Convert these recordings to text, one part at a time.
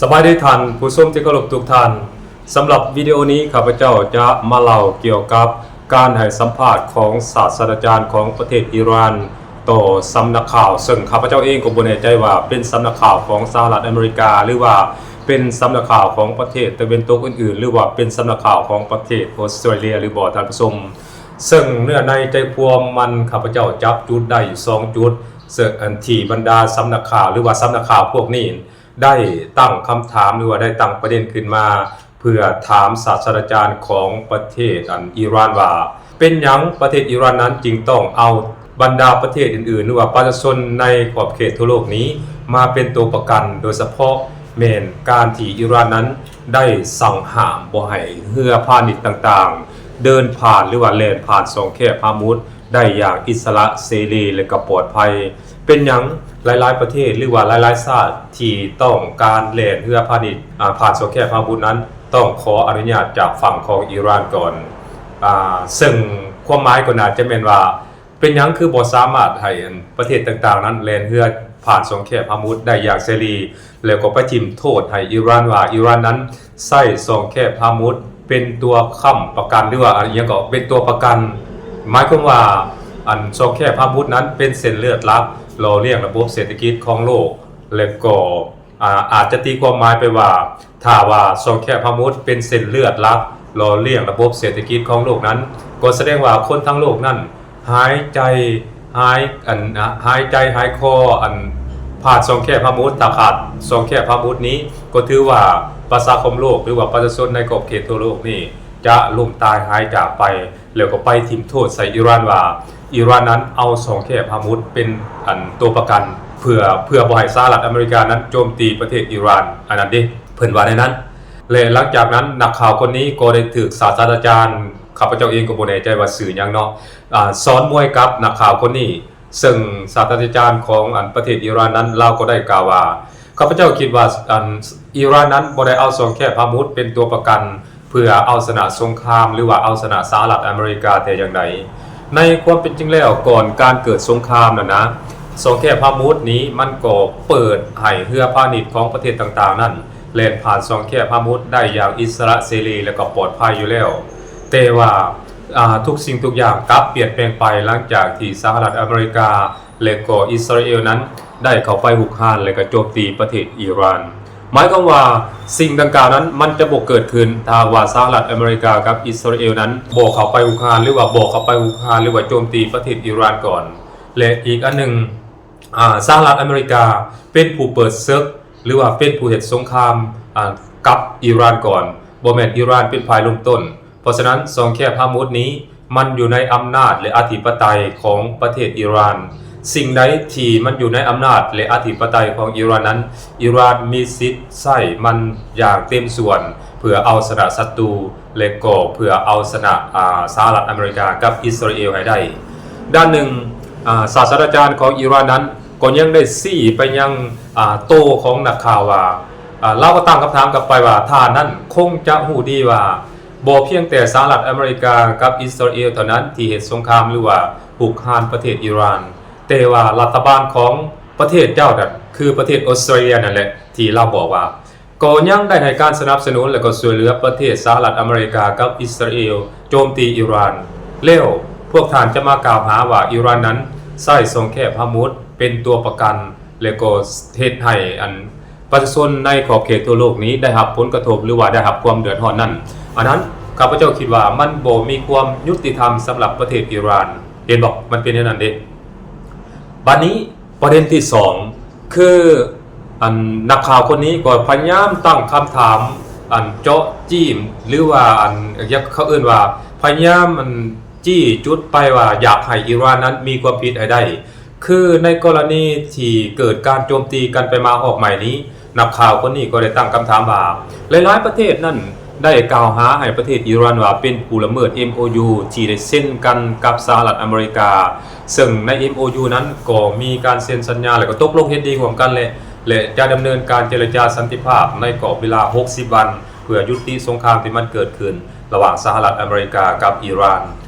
ສະບາຍດີທ່ານຜູ້ຊົມທີ່ເຄົາລົບທຸກທ່ານ. ສຳລັບວິດີໂອນີ້ ຂ້າພະເຈົ້າຈະມາເລົ່າກ່ຽວກັບການໃຫ້ສຳພາດຂອງສາດສະດາຈານຂອງປະເທດອີຣານຕໍ່ສຳນັກຂ່າວ, ເຊິ່ງຂ້າພະເຈົ້າເອງກໍບໍ່ແນ່ໃຈວ່າເປັນສຳນັກຂ່າວຂອງສະຫະລັດອາເມລິກາ ຫຼືວ່າເປັນສຳນັກຂ່າວຂອງປະເທດຕາເວັນຕົກອື່ນໆ ຫຼືວ່າເປັນສຳນັກຂ່າວຂອງປະເທດອົດສະຕຣາເລຍ ຫຼືບໍ່ທ່ານຜູ້ຊົມ. ເຊິ່ງເນື້ອໃນໃຈຄວາມມັນ ຂ້າພະເຈົ້າຈັບຈຸດໄດ້ຢູ່ສອງຈຸດ, ເຊິ່ງອັນທີ່ບັນດາສຳນັກຂ່າວ ຫຼືວ່າສຳນັກຂ່າວພວກນີ້ ໄດ້ຕັ້ງຄຳຖາມ ຫຼືວ່າໄດ້ຕັ້ງປະເດັນຂຶ້ນມາ ເພື່ອຖາມສາດສະດາຈານຂອງປະເທດອັນອີຣານວ່າ ເປັນຫຍັງປະເທດອີຣານນັ້ນຈຶ່ງຕ້ອງເອົາບັນດາປະເທດອື່ນໆ ຫຼືວ່າປະຊາຊົນໃນຂອບເຂດທົ່ວໂລກນີ້ມາເປັນຕົວປະກັນ, ໂດຍສະເພາະແມ່ນການທີ່ອີຣານນັ້ນໄດ້ສັ່ງຫ້າມບໍ່ໃຫ້ເຮືອພານິດຕ່າງໆ ເດີນຜ່ານ ຫຼືວ່າແລ່ນຜ່ານຊ່ອງແຄບຮາມຸດ ໄດ້ຢ່າງອິດສະຫຼະເສລີ ແລະ ກໍປອດໄພ. ເປັນຫຍັງຫຼາຍໆປະເທດ ຫຼືວ່າຫຼາຍໆຊາດທີ່ຕ້ອງການແລ່ນເຮືອພານິດ ອາ ຜ່ານຊ່ອງແຄບຮາມຸດນັ້ນ ຕ້ອງຂໍອະນຸຍາດຈາກຝັ່ງຂອງອີຣານກ່ອນ? ອາ ເຊິ່ງຄວາມໝາຍກໍໜ້າຈະແມ່ນວ່າ ເປັນຫຍັງຄືບໍ່ສາມາດໃຫ້ອັນປະເທດຕ່າງໆນັ້ນແລ່ນເຮືອຜ່ານຊ່ອງແຄບຮາມຸດໄດ້ຢ່າງເສລີ ແລ້ວກໍໄປຖິ້ມໂທດໃຫ້ອີຣານວ່າ ອີຣານນັ້ນ ໃຊ້ຊ່ອງແຄບຮາມຸດເປັນຕົວຄ້ຳປະກັນ ຫຼືວ່າອັນຫຍັງກໍເປັນຕົວປະກັນ, ໝາຍຄວາມວ່າ ອັນຊ່ອງແຄບຮາມຸດນັ້ນເປັນເສັ້ນເລືອດຫຼັກຫຼໍ່ລ້ຽງລະບົບເສດຖະກິດຂອງໂລກ ແລະກໍ ອາ ອາດຈະຕີຄວາມໝາຍໄປວ່າ ຖ້າວ່າຊ່ອງແຄບຮາມຸດເປັນເສັ້ນເລືອດຫຼັກຫຼໍ່ລ້ຽງລະບົບເສດຖະກິດຂອງໂລກນັ້ນ ກໍສະແດງວ່າຄົນທັງໂລກນັ້ນ ຫາຍໃຈ ຫາຍ ອັນ ຫາຍໃຈຫາຍຄໍ ອັນ ພາດຊ່ອງແຄບຮາມຸດ, ຖ້າຂາດຊ່ອງແຄບຮາມຸດນີ້ ກໍຖືວ່າປະຊາຄົມໂລກ ຫຼືວ່າປະຊາຊົນໃນຂອບເຂດທົ່ວໂລກນີ້ ຈະລົ້ມຕາຍຫາຍຈາກໄປ, ແລ້ວກໍໄປຖິ້ມໂທດໃສ່ອີຣານວ່າ ອີຣານນັ້ນເອົາຊ່ອງແຄບຮາມຸດເປັນ ອັນ ຕົວປະກັນ ເພື່ອ ເພື່ອບໍ່ໃຫ້ສະຫະລັດອາເມລິການັ້ນໂຈມຕີປະເທດອີຣານ ອັນນັ້ນເດ ເພິ່ນວ່າແນວນັ້ນ. ແລະ ຫຼັງຈາກນັ້ນ ນັກຂ່າວຄົນນີ້ກໍໄດ້ຖືກສາດສະດາຈານ ຂ້າພະເຈົ້າເອງກໍບໍ່ແນ່ໃຈວ່າຊື່ຫຍັງເນາະ ອາ ສອນມວຍກັບນັກຂ່າວຄົນນີ້, ເຊິ່ງສາດສະດາຈານຂອງ ອັນ ປະເທດອີຣານນັ້ນ ລາວກໍໄດ້ກ່າວວ່າ ຂ້າພະເຈົ້າຄິດວ່າ ອັນ ອີຣານນັ້ນບໍ່ໄດ້ເອົາຊ່ອງແຄບຮາມຸດເປັນຕົວປະກັນ ເພື່ອເອົາຊະນະສົງຄາມ ຫຼືວ່າເອົາຊະນະສະຫະລັດອາເມລິກາແຕ່ຢ່າງໃດ. ໃນຄວາມເປັນຈິງແລ້ວ ກ່ອນການເກີດສົງຄາມນັ້ນນະ ຊ່ອງແຄບຮາມຸດນີ້ ມັນກໍເປີດໃຫ້ເຮືອພານິດຂອງປະເທດຕ່າງໆນັ້ນ ແລ່ນຜ່ານຊ່ອງແຄບຮາມຸດໄດ້ຢ່າງອິດສະຫຼະເສລີ ແລະ ກໍປອດໄພຢູ່ແລ້ວ. ແຕ່ວ່າ ອາ ທຸກສິ່ງທຸກຢ່າງກັບປ່ຽນແປງໄປ ຫຼັງຈາກທີ່ສະຫະລັດອາເມລິກາ ແລະກໍອິດສະຣາເອວນັ້ນ ໄດ້ເຂົ້າໄປຮຸກຮານ ແລະກໍໂຈມຕີປະເທດອີຣານ. ໝາຍຄວາມວ່າ ສິ່ງດັ່ງກ່າວນັ້ນ ມັນຈະບໍ່ເກີດຂຶ້ນ ຖ້າຫາກວ່າສະຫະລັດອາເມລິກາກັບອິດສະຣາເອວນັ້ນ ບໍ່ເຂົ້າໄປຮຸກຮານ ຫຼືວ່າບໍ່ເຂົ້າໄປຮຸກຮານ ຫຼືວ່າໂຈມຕີປະເທດອີຣານກ່ອນ. ແລະອີກອັນໜຶ່ງ ອາ ສະຫະລັດອາເມລິກາເປັນຜູ້ເປີດເສິກ ຫຼືວ່າເປັນຜູ້ເຮັດສົງຄາມ ອາ ກັບອີຣານກ່ອນ, ບໍ່ແມ່ນອີຣານເປັນຝ່າຍເລີ່ມຕົ້ນ. ເພາະສະນັ້ນ ຊ່ອງແຄບຮາມຸດນີ້ ມັນຢູ່ໃນອຳນາດ ແລະ ອະທິປະໄຕຂອງປະເທດອີຣານ. ສິ່ງໃດທີ່ມັນຢູ່ໃນອຳນາດ ແລະ ອະທິປະໄຕຂອງອີຣານນັ້ນ ອີຣານມີສິດໃຊ້ມັນຢ່າງເຕັມສ່ວນ ເພື່ອເອົາຊະນະສັດຕູ ແລະ ກໍເພື່ອເອົາຊະນະ ອາ ສະຫະລັດອາເມລິກາກັບອິດສະຣາເອວໃຫ້ໄດ້. ດ້ານໜຶ່ງ ອາ ສາດສະດາຈານຂອງອີຣານນັ້ນ ກໍຍັງໄດ້ຊີ້ໄປຍັງ ອາ ໂຕຂອງນັກຂ່າວວ່າ ອາ ລາວກໍຕັ້ງຄຳຖາມກັບໄປວ່າ ທ່ານນັ້ນຄົງຈະຮູ້ດີວ່າ ບໍ່ພຽງແຕ່ສະຫະລັດອາເມລິກາກັບອິດສະຣາເອວເທົ່ານັ້ນທີ່ເຮັດສົງຄາມ ຫຼືວ່າຮຸກຮານປະເທດອີຣານ, ແຕ່ວ່າລັດຖະບານຂອງປະເທດເຈົ້ານັ້ນ ຄືປະເທດອົດສະຕຣາເລຍນັ້ນແຫຼະ ທີ່ລາວບອກວ່າ ກໍຍັງໄດ້ໃຫ້ການສະໜັບສະໜູນ ແລະ ກໍຊ່ວຍເຫຼືອປະເທດສະຫະລັດອາເມລິກາກັບອິດສະຣາເອວໂຈມຕີອີຣານ. ແລ້ວພວກທ່ານຈະມາກ່າວຫາວ່າອີຣານນັ້ນໃຊ້ຊ່ອງແຄບຮາມຸດເປັນຕົວປະກັນ ແລະ ກໍເຮັດໃຫ້ອັນ ປະຊາຊົນໃນຂອບເຂດທົ່ວໂລກນີ້ໄດ້ຮັບຜົນກະທົບ ຫຼືວ່າໄດ້ຮັບຄວາມເດືອດຮ້ອນນັ້ນ, ອັນນັ້ນ ຂ້າພະເຈົ້າຄິດວ່າມັນບໍ່ມີຄວາມຍຸຕິທຳສຳລັບປະເທດອີຣານ. ເຫັນບໍ່? ມັນເປັນແນວນັ້ນເດ້. ບາດນີ້ປະເດັນທີສອງ ຄື ອັນ ນັກຂ່າວຄົນນີ້ກໍພະຍາຍາມຕັ້ງຄຳຖາມ ອັນ ເຈາະຈີ້ມ ຫຼືວ່າ ອັນ ຢາກ ເຂົາເອີ້ນວ່າ ພະຍາຍາມ ອັນ ຊີ້ຈຸດໄປວ່າຢາກໃຫ້ອີຣານນັ້ນມີຄວາມຜິດໃຫ້ໄດ້. ຄືໃນກໍລະນີທີ່ເກີດການໂຈມຕີກັນໄປມາຮອບໃໝ່ນີ້, ນັກຂ່າວຄົນນີ້ກໍໄດ້ຕັ້ງຄຳຖາມວ່າ ຫຼາຍໆປະເທດນັ້ນໄດ້ກ່າວຫາໃຫ້ປະເທດອີຣານວ່າເປັນຜູ້ລະເມີດ ເອັມໂອຢູ ທີ່ໄດ້ເຊັນກັນກັບສະຫະລັດອາເມລິກາ, ເຊິ່ງໃນ ເອັມໂອຢູ ນັ້ນກໍມີການເຊັນສັນຍາ ແລະ ກໍຕົກລົງເຫັນດີຮ່ວມກັນ ແລະ ແລະ ຈະດຳເນີນການເຈລະຈາສັນຕິພາບໃນກອບເວລາຫົກສິບວັນ ເພື່ອຍຸຕິສົງຄາມທີ່ມັນເກີດຂຶ້ນລະຫວ່າງສະຫະລັດອາເມລິກາກັບອີຣານ.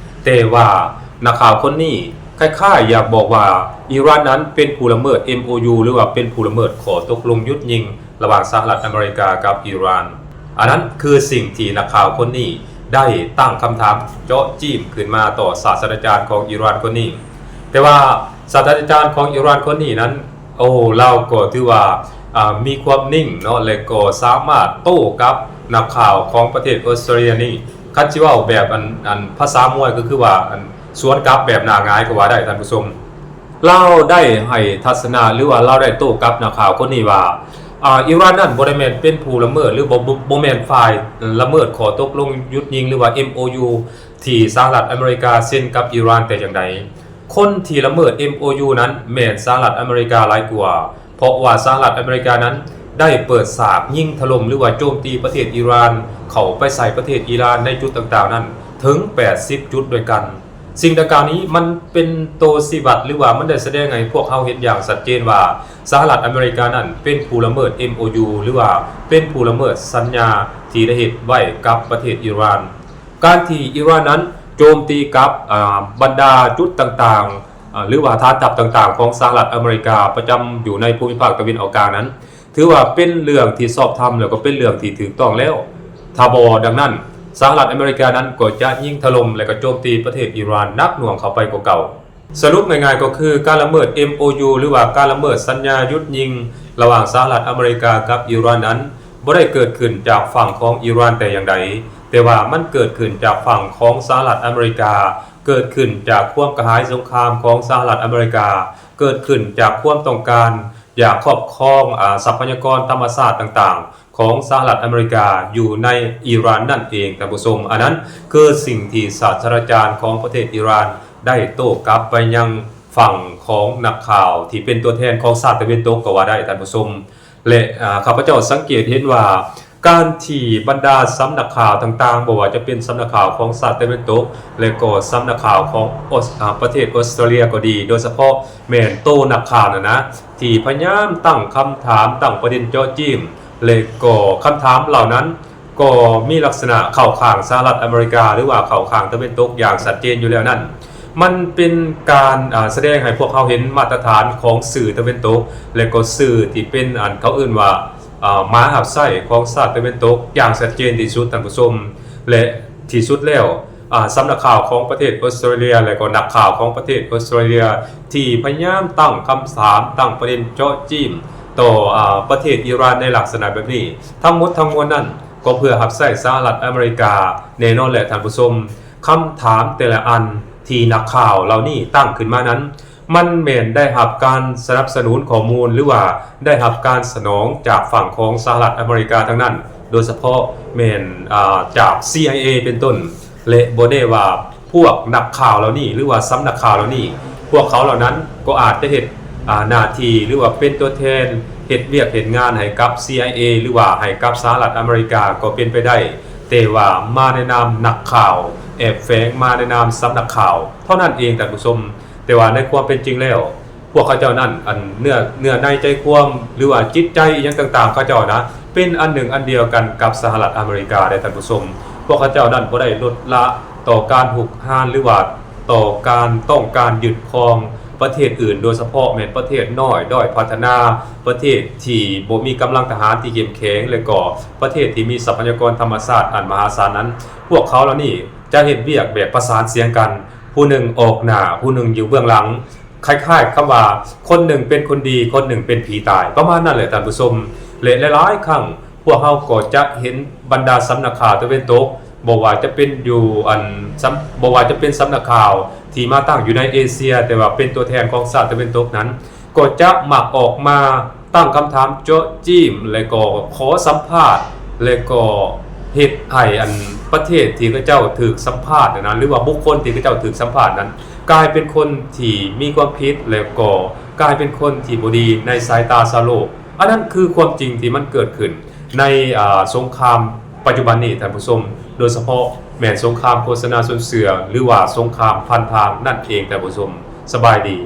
ແຕ່ວ່ານັກຂ່າວຄົນນີ້ຄ້າຍໆຢາກບອກວ່າ ອີຣານນັ້ນເປັນຜູ້ລະເມີດ ເອັມໂອຢູ ຫຼືວ່າເປັນຜູ້ລະເມີດຂໍ້ຕົກລົງຢຸດຍິງ ລະຫວ່າງສະຫະລັດອາເມລິກາກັບອີຣານ. ອັນນັ້ນຄືສິ່ງທີ່ນັກຂ່າວຄົນນີ້ໄດ້ຕັ້ງຄຳຖາມເຈາະຈີ້ມຂຶ້ນມາຕໍ່ສາດສະດາຈານຂອງອີຣານຄົນນີ້. ແຕ່ວ່າສາດສະດາຈານຂອງອີຣານຄົນນີ້ນັ້ນ ໂອ້ ລາວກໍຖືວ່າ ອາ ມີຄວາມນິ່ງເນາະ ແລະກໍສາມາດໂຕ້ກັບນັກຂ່າວຂອງປະເທດອົດສະຕຣາເລຍນີ້ ຄັນຊິເວົ້າແບບອັນ ອັນພາສາມວຍກໍຄືວ່າ ອັນສວນກັບແບບໜ້າຫງາຍກໍວ່າໄດ້ທ່ານຜູ້ຊົມ. ລາວໄດ້ໃຫ້ທັດສະນະ ຫຼືວ່າລາວໄດ້ໂຕ້ກັບນັກຂ່າວຄົນນີ້ວ່າ ອາ ອີຣານນັ້ນບໍ່ໄດ້ແມ່ນເປັນຜູ້ລະເມີດ ຫຼືບໍ່ ບໍ່ ບໍ່ແມ່ນຝ່າຍລະເມີດຂໍ້ຕົກລົງຢຸດຍິງ ຫຼືວ່າ ເອັມໂອຢູ ທີ່ສະຫະລັດອາເມລິກາເຊັນກັບອີຣານແຕ່ຢ່າງໃດ. ຄົນທີ່ລະເມີດ ເອັມໂອຢູ ນັ້ນແມ່ນສະຫະລັດອາເມລິກາຫຼາຍກວ່າ ເພາະວ່າສະຫະລັດອາເມລິການັ້ນໄດ້ເປີດສາກຍິງຖະຫຼົ່ມ ຫຼືວ່າໂຈມຕີປະເທດອີຣານ ເຂົ້າໄປໃສ່ປະເທດອີຣານໃນຈຸດຕ່າງໆນັ້ນເຖິງແປດສິບຈຸດດ້ວຍກັນ. ສິ່ງດັ່ງກ່າວນີ້ມັນເປັນໂຕຊີ້ວັດ ຫຼືວ່າມັນໄດ້ສະແດງໃຫ້ພວກເຮົາເຫັນຢ່າງຊັດເຈນວ່າ ສະຫະລັດອາເມລິການັ້ນເປັນຜູ້ລະເມີດ ເອັມໂອຢູ ຫຼືວ່າເປັນຜູ້ລະເມີດສັນຍາທີ່ໄດ້ເຮັດໄວ້ກັບປະເທດອີຣານ. ການທີ່ອີຣານນັ້ນໂຈມຕີກັບ ອາ ບັນດາຈຸດຕ່າງໆ ອາ ຫຼືວ່າຖານທັບຕ່າງໆຂອງສະຫະລັດອາເມລິກາປະຈຳຢູ່ໃນພູມິພາກຕາເວັນອອກກາງນັ້ນ ຖືວ່າເປັນເລື່ອງທີ່ຊອບທຳ ແລ້ວກໍເປັນເລື່ອງທີ່ຖືກຕ້ອງແລ້ວ. ຖ້າບໍ່ດັ່ງນັ້ນ ສະຫະລັດອາເມລິການັ້ນກໍຈະຍິງຖະຫຼົ່ມ ແລະກໍໂຈມຕີປະເທດອີຣານໜັກໜ່ວງເຂົ້າໄປກວ່າເກົ່າ. ສະຫຼຸບງ່າຍໆກໍຄືການລະເມີດ ເອັມໂອຢູ ຫຼືວ່າການລະເມີດສັນຍາຢຸດຍິງລະຫວ່າງສະຫະລັດອາເມລິກາກັບອີຣານນັ້ນ ບໍ່ໄດ້ເກີດຂຶ້ນຈາກຝັ່ງຂອງອີຣານແຕ່ຢ່າງໃດ, ແຕ່ວ່າມັນເກີດຂຶ້ນຈາກຝັ່ງຂອງສະຫະລັດອາເມລິກາ, ເກີດຂຶ້ນຈາກຄວາມກະຫາຍສົງຄາມຂອງສະຫະລັດອາເມລິກາ, ເກີດຂຶ້ນຈາກຄວາມຕ້ອງການຢາກຄອບຄອງ ອາ ຊັບພະຍາກອນທຳມະຊາດຕ່າງໆຂອງສະຫະລັດອາເມລິກາຢູ່ໃນອີຣານນັ້ນເອງ, ທ່ານຜູ້ຊົມ. ອັນນັ້ນຄືສິ່ງທີ່ສາດສະດາຈານຂອງປະເທດອີຣານ ໄດ້ໂຕ້ກັບໄປຍັງຝັ່ງຂອງນັກຂ່າວທີ່ເປັນຕົວແທນຂອງຊາດຕາເວັນຕົກກໍວ່າໄດ້, ທ່ານຜູ້ຊົມ. ແລະ ອາ ຂ້າພະເຈົ້າສັງເກດເຫັນວ່າ ການທີ່ບັນດາສຳນັກຂ່າວຕ່າງໆ, ບໍ່ວ່າຈະເປັນສຳນັກຂ່າວຂອງຊາດຕາເວັນຕົກ ແລະກໍສຳນັກຂ່າວຂອງອົດ ອາ ປະເທດອົດສະຕຣາເລຍກໍດີ, ໂດຍສະເພາະແມ່ນໂຕນັກຂ່າວນັ້ນນະ ທີ່ພະຍາຍາມຕັ້ງຄຳຖາມ, ຕັ້ງປະເດັນເຈາະຈີ້ມ ແລະກໍຄຳຖາມເຫຼົ່ານັ້ນ ກໍມີລັກສະນະເຂົ້າຂ້າງສະຫະລັດອາເມລິກາ ຫຼືວ່າເຂົ້າຂ້າງຕາເວັນຕົກຢ່າງຊັດເຈນຢູ່ແລ້ວນັ້ນ, ມັນເປັນການ ອາ ສະແດງໃຫ້ພວກເຮົາເຫັນມາດຕະຖານຂອງສື່ຕາເວັນຕົກ ແລະກໍສື່ທີ່ເປັນ ອັນ ເຂົາເອີ້ນວ່າ ອາ ໝາຮັບໃຊ້ຂອງຊາດຕາເວັນຕົກຢ່າງຊັດເຈນທີ່ສຸດ, ທ່ານຜູ້ຊົມ. ແລະ ທີ່ສຸດແລ້ວ ອາ ສຳນັກຂ່າວຂອງປະເທດອົດສະຕຣາເລຍ ແລະກໍນັກຂ່າວຂອງປະເທດອົດສະຕຣາເລຍ ທີ່ພະຍາຍາມຕັ້ງຄຳຖາມ, ຕັ້ງປະເດັນເຈາະຈີ້ມຕໍ່ ອາ ປະເທດອີຣານໃນລັກສະນະແບບນີ້, ທັງໝົດທັງມວນນັ້ນ ກໍເພື່ອຮັບໃຊ້ສະຫະລັດອາເມລິກາແນ່ນອນແຫຼະທ່ານຜູ້ຊົມ. ຄຳຖາມແຕ່ລະອັນທີ່ນັກຂ່າວເຫຼົ່ານີ້ຕັ້ງຂຶ້ນມານັ້ນ ມັນແມ່ນໄດ້ຮັບການສະໜັບສະໜູນຂໍ້ມູນ ຫຼືວ່າໄດ້ຮັບການສະໜອງຈາກຝັ່ງຂອງສະຫະລັດອາເມລິກາທັງນັ້ນ, ໂດຍສະເພາະແມ່ນ ອາ ຈາກ ຊີໄອເອ ເປັນຕົ້ນ. ແລະ ບໍ່ແນ່ວ່າພວກນັກຂ່າວເຫຼົ່ານີ້ ຫຼືວ່າສຳນັກຂ່າວເຫຼົ່ານີ້ ພວກເຂົາເຫຼົ່ານັ້ນກໍອາດຈະເຮັດ ອາ ໜ້າທີ່ ຫຼືວ່າເປັນຕົວແທນເຮັດວຽກເຮັດງານໃຫ້ກັບ ຊີໄອເອ ຫຼືວ່າໃຫ້ກັບສະຫະລັດອາເມລິກາກໍເປັນໄປໄດ້, ແຕ່ວ່າມາໃນນາມນັກຂ່າວ, ແອບແຝງມາໃນນາມສຳນັກຂ່າວເທົ່ານັ້ນເອງ, ທ່ານຜູ້ຊົມ. ແຕ່ວ່າໃນຄວາມເປັນຈິງແລ້ວ ພວກເຂົາເຈົ້ານັ້ນ ອັນ ເນື້ອ ເນື້ອໃນໃຈຄວາມ ຫຼືວ່າຈິດໃຈອີ່ຫຍັງຕ່າງໆ ເຂົາເຈົ້ານະ ເປັນອັນໜຶ່ງອັນດຽວກັນກັບສະຫະລັດອາເມລິກາເດ້ ທ່ານຜູ້ຊົມ. ພວກເຂົາເຈົ້ານັ້ນບໍ່ໄດ້ລົດລະຕໍ່ການຮຸກຮານ ຫຼືວ່າຕໍ່ການຕ້ອງການຍຶດຄອງປະເທດອື່ນ, ໂດຍສະເພາະແມ່ນປະເທດນ້ອຍດ້ອຍພັດທະນາ, ປະເທດທີ່ບໍ່ມີກຳລັງທະຫານທີ່ເຂັ້ມແຂງ ແລະກໍປະເທດທີ່ມີຊັບພະຍາກອນທຳມະຊາດອັນມະຫາສານນັ້ນ. ພວກເຂົາເຫຼົ່ານີ້ຈະເຮັດວຽກແບບປະສານສຽງກັນ, ຜູ້ໜຶ່ງອອກໜ້າ, ຜູ້ໜຶ່ງຢູ່ເບື້ອງຫຼັງ. ຄ້າຍໆກັບວ່າຄົນໜຶ່ງເປັນຄົນດີ, ຄົນໜຶ່ງເປັນຜີຕາຍ, ປະມານນັ້ນແຫຼະທ່ານຜູ້ຊົມ. ແລະ ຫຼາຍໆຄັ້ງພວກເຮົາກໍຈະເຫັນບັນດາສຳນັກຂ່າວຕາເວັນຕົກ, ບໍ່ວ່າຈະເປັນຢູ່ອັນ ສຳ ບໍ່ວ່າຈະເປັນສຳນັກຂ່າວທີ່ມາຕັ້ງຢູ່ໃນເອເຊຍ, ແຕ່ວ່າເປັນຕົວແທນຂອງຊາດຕາເວັນຕົກນັ້ນ, ກໍຈະມັກອອກມາ ຕັ້ງຄຳຖາມເຈາະຈີ້ມ ແລະກໍຂໍສຳພາດ ແລະກໍເຮັດໃຫ້ອັນປະເທດທີ່ເຂົາເຈົ້າຖືກສຳພາດນັ້ນນະ ຫຼືວ່າບຸກຄົນທີ່ເຂົາເຈົ້າຖືກສຳພາດນັ້ນ ກາຍເປັນຄົນທີ່ມີຄວາມຜິດ ແລະກໍກາຍເປັນຄົນທີ່ບໍ່ດີໃນສາຍຕາຊາວໂລກ. ອັນນັ້ນຄືຄວາມຈິງທີ່ມັນເກີດຂຶ້ນໃນ ອາ ສົງຄາມປັດຈຸບັນນີ້ທ່ານຜູ້ຊົມ, ໂດຍສະເພາະແມ່ນສົງຄາມໂຄສະນາຊົນເຊື່ອ ຫຼືວ່າສົງຄາມພັນທາງນັ້ນເອງທ່ານຜູ້ຊົມ. ສະບາຍດີ.